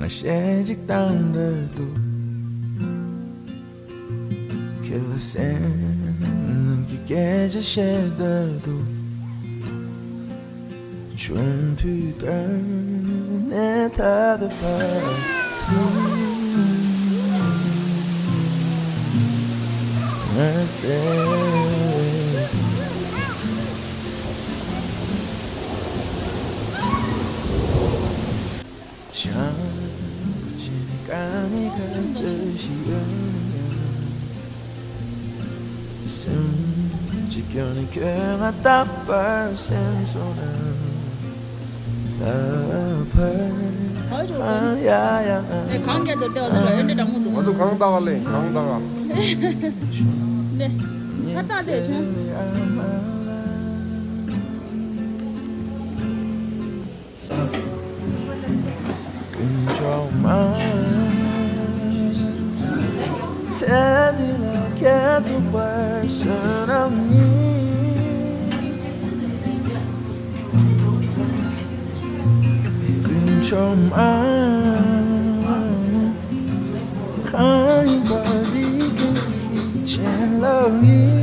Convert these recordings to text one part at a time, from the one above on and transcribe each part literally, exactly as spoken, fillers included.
ཞེ་གཅིག་བཏང་འདོད་འདུག་ཁྱེད་ལ་སེམས་ནང་གི་སྐད་ཆ་བཤད་འདོད་འདུག་ཆུང་དུས་བོད་ནས་ཐར་ཏེ་བར་དུ་ང་བཙལ། བྱང་བུ་ཅན་དཀའ་ངལ་ག་ཚོད་ཞིག་ཡོད་ན། སེམས་ཀྱི་སྐྱོན་ནི་ཁྱོད་ང་རྟག་པར་སེམས་སོང་ན། ད་བར་ཨ་ཡ་ཡ། ཨེ་གང་རྒྱ་དོར་ཏེ་བ་ཟེར་ལ་ཨེ་འདྲ་དྲང་མོ་འདུག་ང་ཚོ་གང་ལྟ་བ་ལེན་གང་ལྟ་བ། ལེ། ཆ་ལྟ་དེ་ཆུང་། དཀོན་མཆོག་མ། ཚེ་འདི་ལ་ཁྱེད་ཐུག་པར་བསོད་ནམས་ཉིད། དཀོན་མཆོག་མ། གང་ཡིན་པ་འདི་གི་བྱིན་རླབས་ཡིན།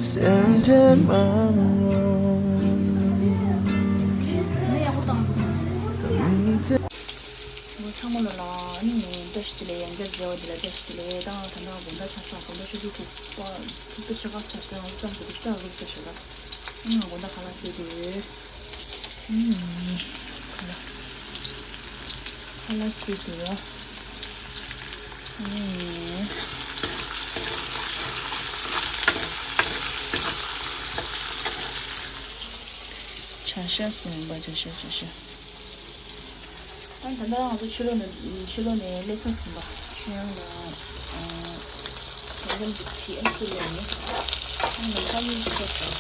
སེམས་ཁྲལ་མ་གནང་རོགས། ད་མི་ཚེ། ཚང་མ་ལ་ལ་ནི་བཀྲ་ཤིས་བདེ་ལེགས། ཡང་བསྐྱར་མཇལ་བ་འདི་ལ་བཀྲ་ཤིས་བདེ་ལེགས་དང་། ད་ལྟ་དགོང་དག་ཆ་ཚང་དགོང་དག་ཆུ་ཚོད་དྲུག་པ་དྲུག་པ་ཕྱེད་ཀ་ཆ་ཚང་ང་ཚོ་ཙམ་དུ་ས་རུབ་ས་ཞོ་ལ། ཨང་། དགོང་དག་ཁ་ལག་བཟོས་འདུག་ཨང་། ཁ་ལག་བཟོས་འདུག་ཨང་། བྱ་ཤ་བཟོས་པ། བྱ་ཤ་བྱ་ཤ། ཨ་ད་ལྟ་ང་ཚོ་ཕྱི་ལོགས་ནས་ཕྱི་ལོགས་ནས་སླེབས་ཚར་ཟིན་པ། ཆུ་ཡང་ལ་ཨ་ཟམ་ཟམ་ཅིག་ཁྲིད། ཨ་ཁྲིད་ལས་ནས་ཨ་ནམ་མཁའ་གཉིས་ཤོག་ཟེར།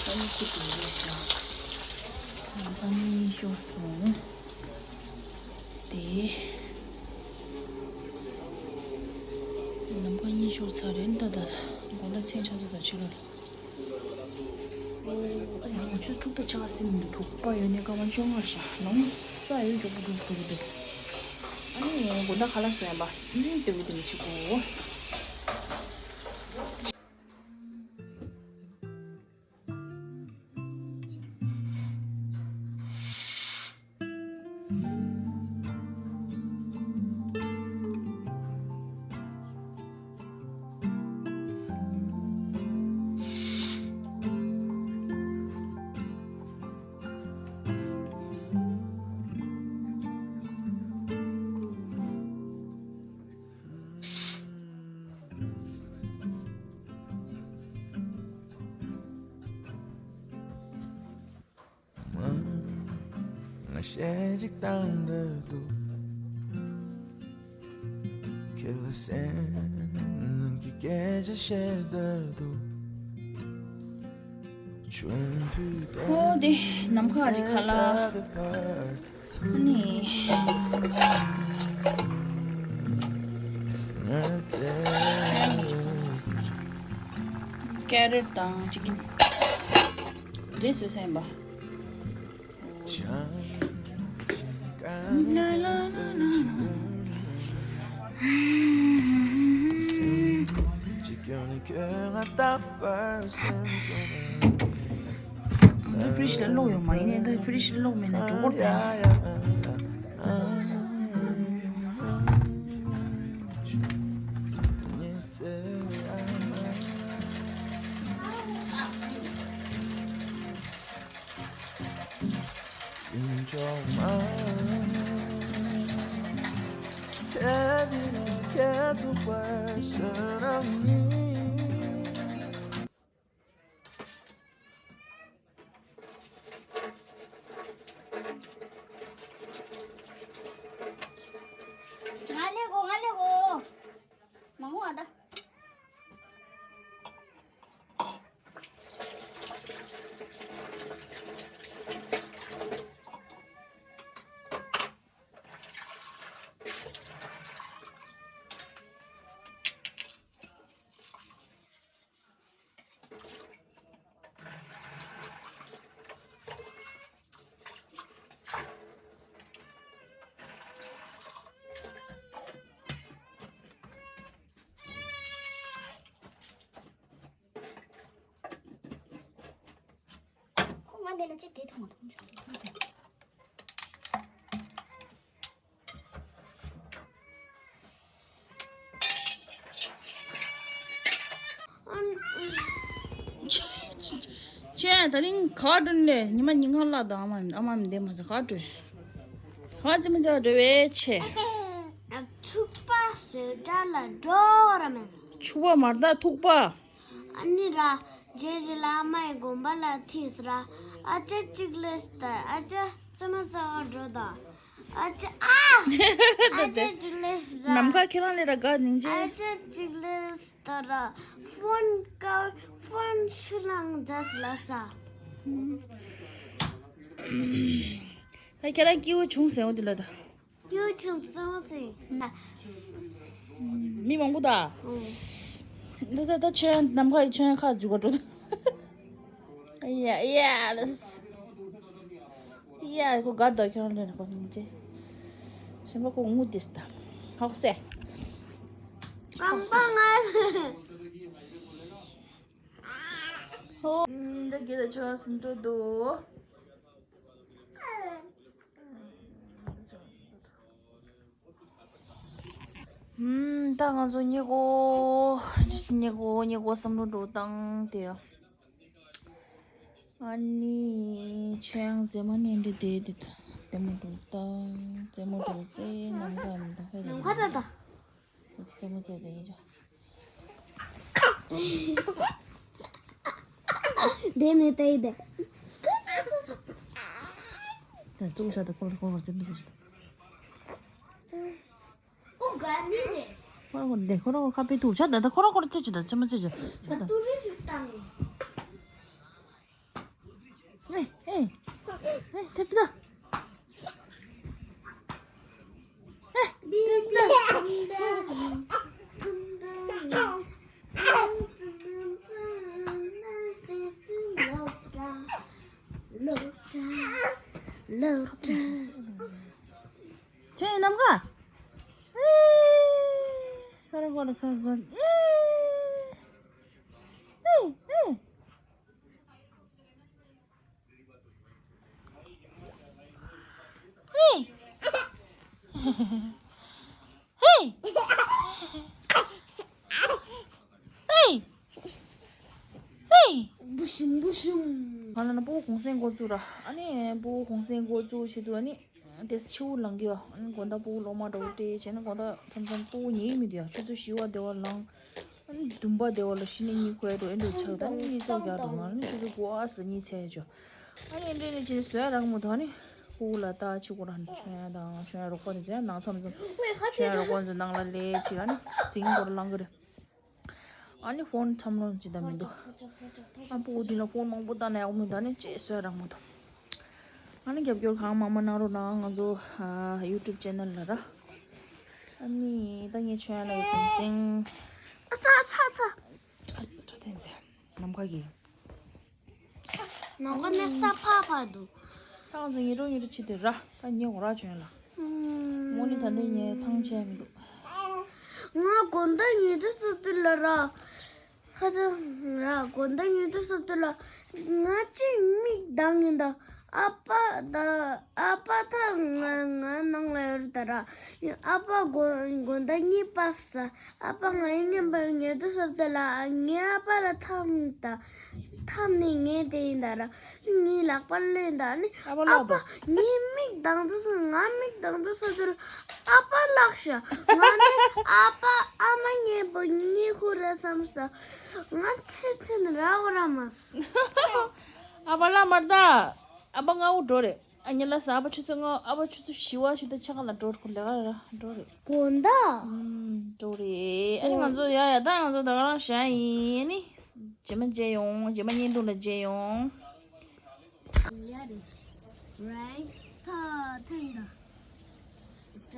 ནམ་མཁའ་གཉིས་ཤོག་ཟེར། ནམ་མཁའ་གཉིས་ཤོག་སོང་། དེ་ནམ་མཁའ་གཉིས་ཤོག་ཚར་རེད། ད་ད་དགོང་དག་མཚན་ཆ་ཚོ་དང་ཕྱི་ལོགས་ལ། ཨ་ཡ། ང་ཆུ་ཚོད་དྲུག་དང་ཕྱེད་ཀ་ཟིན་འདུག་དྲུག་པ་ཡོལ་ནས་སྐར་མ་བཅོ་ལྔ་ཤག་ལོང་ས་ཡོད་མགྱོགས་པོ་འགྲོ་འགྲོ་གི་འདུག་ཨ་ནི་དགོང་དག་ཁ་ལག་བཟོ་ཡ་པ། ཨུམ། དེ་བས་དེ་མི་བྱེད་གོ། ང་ཞལ་གཅིག་བཏང་འདོད་འདུག་ཁྱེད་ལ་སེམས་ནང་གི་སྐད་ཆ་བཤད་འདོད་འདུག་ཆུང་དུས་ཨོ་དེ་ནམ་མཁའ་རི་ཁ་ལ་ནི། ཀེ་རེཊ་དང་ཅི་ཀིན་འདྲེས་བཟོས་ས་ཡིན་པ། འདི་ཕི་རིཇ་ལ་བླུགས་ཡོད་མ་ཡིན་ནའི་འདི་ཕི་རིཇ་ལ་བླུགས་མེད་ན་འགྲོ་གི་རེད། ང་ལས་གོ་ང་ལས་གོ་མང་བ་ད། མེད་ན་གཅིག་དེ་ཐོང་མ་ཐོང་ཆོག་སོང་། ཁྱེད་ད་རིང་ག་བ་འགྲོ་ནས་ཉི་མ་ཉིན་གང་ལ་དང་ཨ་མ་ཨ་མ་མི་བདེ་མ་ཟ་ག་བྲོས། ག་ཙི་མི་ཙི་བ་འགྲོ་བའི་ཆེ། ཕྱུག་པ་བཟོས་གྲྭ་ལ་འགྲོ་བ་ར་མེད། ཕྱུག་པ་མར་ད་ཐུག་པ། ཨ་ནི་ར། རྗེས་ཀྱི་བླ་མའི་དགོན་པ་ལ་ཐིས་ར། ཨ་ཅག་གཅིག་ལས་ད་ཨ་ཅག་ཙི་མི་ཙི་བ་འགྲོ་ད། ཨ་ཅག་ཨ། ཨ་ཅག་གཅིག་ལས་ར། ནམ་མཁའ་ཁྱེད་རང་ལས་ར་དགའ་ནིང་ཅེ། ཨ་ཅག་གཅིག་ལས་ད་ར། ཕོན་ཀ་ཕོན་ཤི་ལང་ཇ་སི་ལ་ས། ད་ཁྱེད་རང་སྐྱིད་པོ་བྱུང་ཟེར་འོ་དེ་ལ་ད། སྐྱིད་པོ་བྱུང་ཙང་ཙི། མི་མང་པོ་ད། འདི་ད་ད་ཆོས་ནམ་མཁའ་ཡི་ཆོས་ཁ་འཇུག་ག་འགྲོ་ད། ཡ་ཡ། ཡ་ཁོ་དགའ་ད་ཁྱོད་ལ་ཁོ་ནིང་ཅེ། གཞན་པ་ཁོ་ངུ་དེས་ད། ཧོག་སེ། རྐང་པ་ང་། ཧོ། འདི་གི་ད་ཆོས་སུ་འགྲོ་དོ། ཨུམ། ད་ང་ཚོ་ཉེ་གོ་ཉེ་གོ་ཉེ་གོ་བསམ་བློ་འགྲོ་སྟངས་དེ། ཨ་ནི་ཆོས་དབྱངས་མཛེས་མ་ནས་འདི་དེ་དེ་ལྟད་མོ་འགྲོ་སྟངས་ལྟད་མོ་འགྲོ་ཚེ་ནམ་མཁའ་ནམ་མཁའ་ནམ་མཁའ་ད་ལྟ། ལྟད་མོ་བྱས་ཏེ་ཡིན་ཅག་དེ་ནས་ལྟ་ཡི་དེ། ད་བཙུགས་བཞག་དང་ཁོ་ལ་ཁོ་བར་ཙམ་ཟེར། ཁོ་རང་ཁོ་འདི་ཁོ་རང་ཁ་པའི་ཐུག་ཆ་ད་ད་ཁོ་རང་ཁོ་རང་ཙེ་ཅི་ད་ཙེ་མ་ཙེ་ཅི་ད། ཏུ་རི་ཅིག་བཏང་། ཨེ་ཨེ་ཨེ་ཐེབས་ད། ཨེ་ཐེབས་ད། ལོག་ལོག་ཁྱོད་ནམ་མཁའ། ཨེ། ཁ་ར་ཁོ་ར་ཁ་ར་ཁོ་ར། ཨེ། ཨེ། ཨེ། ཧེ། ཧེ། ཧེ། ཧེ། འབུ་ཤུམ་འབུ་ཤུམ། ང་ལ་ན་སྤུ་གུ་གུང་སེང་འགོ་བཙུགས་ར། ཨ་ནི་སྤུ་གུ་གུང་སེང་འགོ་བཙུགས་ཆེད་དུ་ཨ་ནི། དེ་ཕྱི་དབུགས་ལངས་ཀྱི་ཡོད། ཨ་ནི་དགོང་དག་སྤུ་གུ་སློབ་མ་འདྲ་བོ་སྤྲད་བྱས་ན་དགོང་དག་མཚམས་མཚམས་སྤུ་གུ་ཉལ་གི་མི་འདུག་ཡ། ཆུ་ཚོད་བཞི་པ་དེ་བ་ལངས། ཨ་ནི་བདུན་པ་དེ་བ་ལ་གཞི་ནས་གཉིད་ཁུག་ཡ་འགྲོ། ཨེ་འགྲོ་ཆགས་ད་ནི་གཉིད་ཚོགས་རྒྱག་འགྲོ། ང་ནི་ཆུ་ཚོད་དགུ་པ་ལ་གཉིད་ཚད་ཡ་ཆོག་ཨ་ནི་ཨེ་འདྲས་ནས་བྱས་བཟོ་ཡ་རག་མ་ཐུབ། ཨ་ནི་སྤུ་གུ་ལ་ལྟ་ཕྱི་སྐོར་ཨ་ནི་མཆོད་ཡ་དང་མཆོད་ཡ་རོགས་པ་དེ་ཚོ་ཡང་ནང་མཚམས་མཚམས་མཆོད་ཡ་རོགས་པ་ཚོ་ནང་ལ་ལས་བྱེད། ཨ་ནི་ཟིང་སྐོར་ལངས་གི་རེད། ཨ་ནི་ཕོན་འཚམས་ལོང་ཅི་ད་མི་འདུག་ཨ་སྤུ་གུ་འདི་ལ་ཕོན་མང་པོ་བཏང་ན་ཡག་པོ་མི་འདུག་ཨ་ནི་ཅེས་བཟོས་རག་མ་འདུག་ཨ་ནི་རྒྱབ་སྐྱོར་གང་མང་མང་གནང་རོགས་གནང་། ང་ཚོ་ཨ་ཡུ་ཊུབ་ཅེ་ནལ་ལ་ར། ཨ་ནི་ད་ངས་ཆོས་ལ་ཡི་གུང་སེང་། ཨ་ཚ་ཚ་ཚ། ཁྲ་ཁྲ་ཐན་ཟེར། ནམ་མཁའ་གི་ནང་ཁ་ནས་ས་ཕག་ཕག་འདུག་ཐང་ཟིན་ཉི་གྲོ་ཉི་གྲོ་ཆི་དེ་ར། ད་ཉེ་འོ་ར་བྱོན་ལ། མོ་ནི་ད་འདི་ཉེ་ཐང་ཆད་མི་འདུག་ང་དགོང་དག་ཉི་ཟེར་ས་དེ་ལ་ར། ཁ་ཅང་ར་དགོང་དག་ཉི་ཟེར་ས་དེ་ལ། ང་ཅིག་མིག་གདངས་ཡིན་ད། ཨ་ཕ་ད་ཨ་ཕ་ད་ང་ང་ནང་ལ་ཡོད་རེད་ད་ར། ཨ་ཕ་དགོང་དགོང་དག་གཉིད་བབས་ས། ཨ་ཕ་ང་ཡི་ངན་པ་ཉལ་དུ་སོབ་དེ་ལ་ངའི་ཨ་ཕ་ལ་འཐམ་ད། འཐམ་ནས་ངས་དེ་ཡིན་ད་ར། ངའི་ལག་པ་ལེན་ད་ནི། ཨ་ཕ་ཨ་ལག་ད། ཕ་ངའི་མིག་གདངས་དུ་སོང་། ང་མིག་གདངས་དུ་སོབ་དེ་ལ་ཨ་ཕ་ལག་ཤ། ང་ནི་ཨ་ཕ་ཨ་མ་ངན་པ་གཉིད་ཁུག་རེད་བསམ་ས། ང་ཚེ་ཚེ་ནི་ར་བ་ར་མ་སོང་། ཨ་ཕ་ལག་མར་ད། ཨ་ཕ་ང་འུ་འགྲོ་རེད། ཨ་ཉི་ལ་ས་ཨ་ཕ་ཆུ་ཚོད་ལྔ། ཨ་ཕ་ཆུ་ཚོད་བཞི་བ་ཞིག་ད་ཆ་ག་ལ་འགྲོ་ཁོ་ལས་ཀ་ར་འགྲོ་རེད། དགོང་དག་ཨུམ། འགྲོ་རེད། ཨ་ནི་ང་ཚོ་ཡ་ཡ་ད་ང་ཚོ་ད་ག་རང་བཞག་ཡིན། ཨ་ནི་རྗེས་མ་མཇལ་ཡོང་། རྗེས་མ་བརྙན་ཐུང་ལ་མཇལ་ཡོང་། ཡ་རེད། རའི་ཐ་ཐན་ད། ད་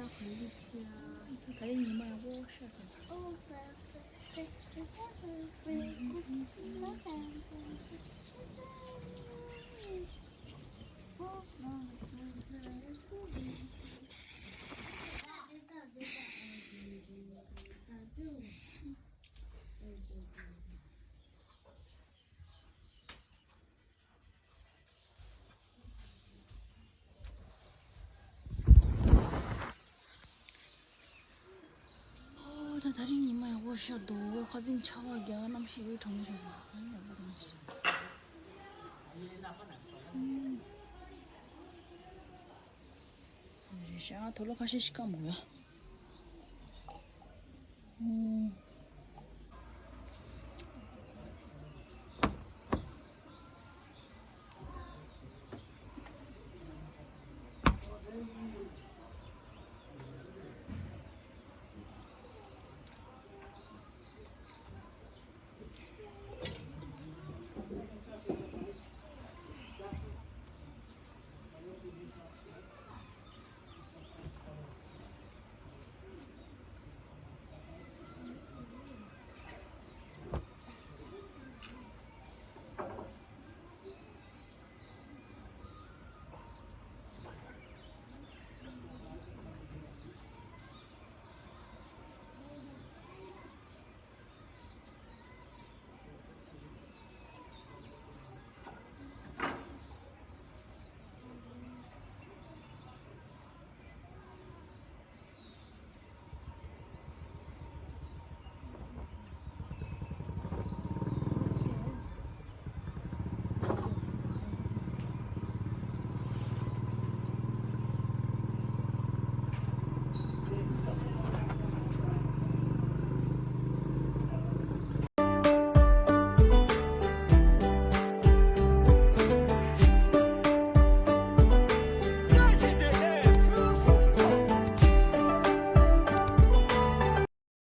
ག་རེ་ཉི་མ་ཡག་པོ་ཤར་ཐལ། ད་དེ་རིང་ཉི་མ་ཡག་པོ་ཤར་འདུག་ཁ་སང་ཆར་པ་རྒྱག་གནམ་གཤིས་ཡོད་དྲང་མོ་བྱས་སོང་། ཨ་ནི་ཡག་པོ་དྲང་མོ་བྱས་སོང་། རེད་ཤག་དུག་ལོག་ཁ་ཤས་ཤིག་བཀག་མོ་ཡ།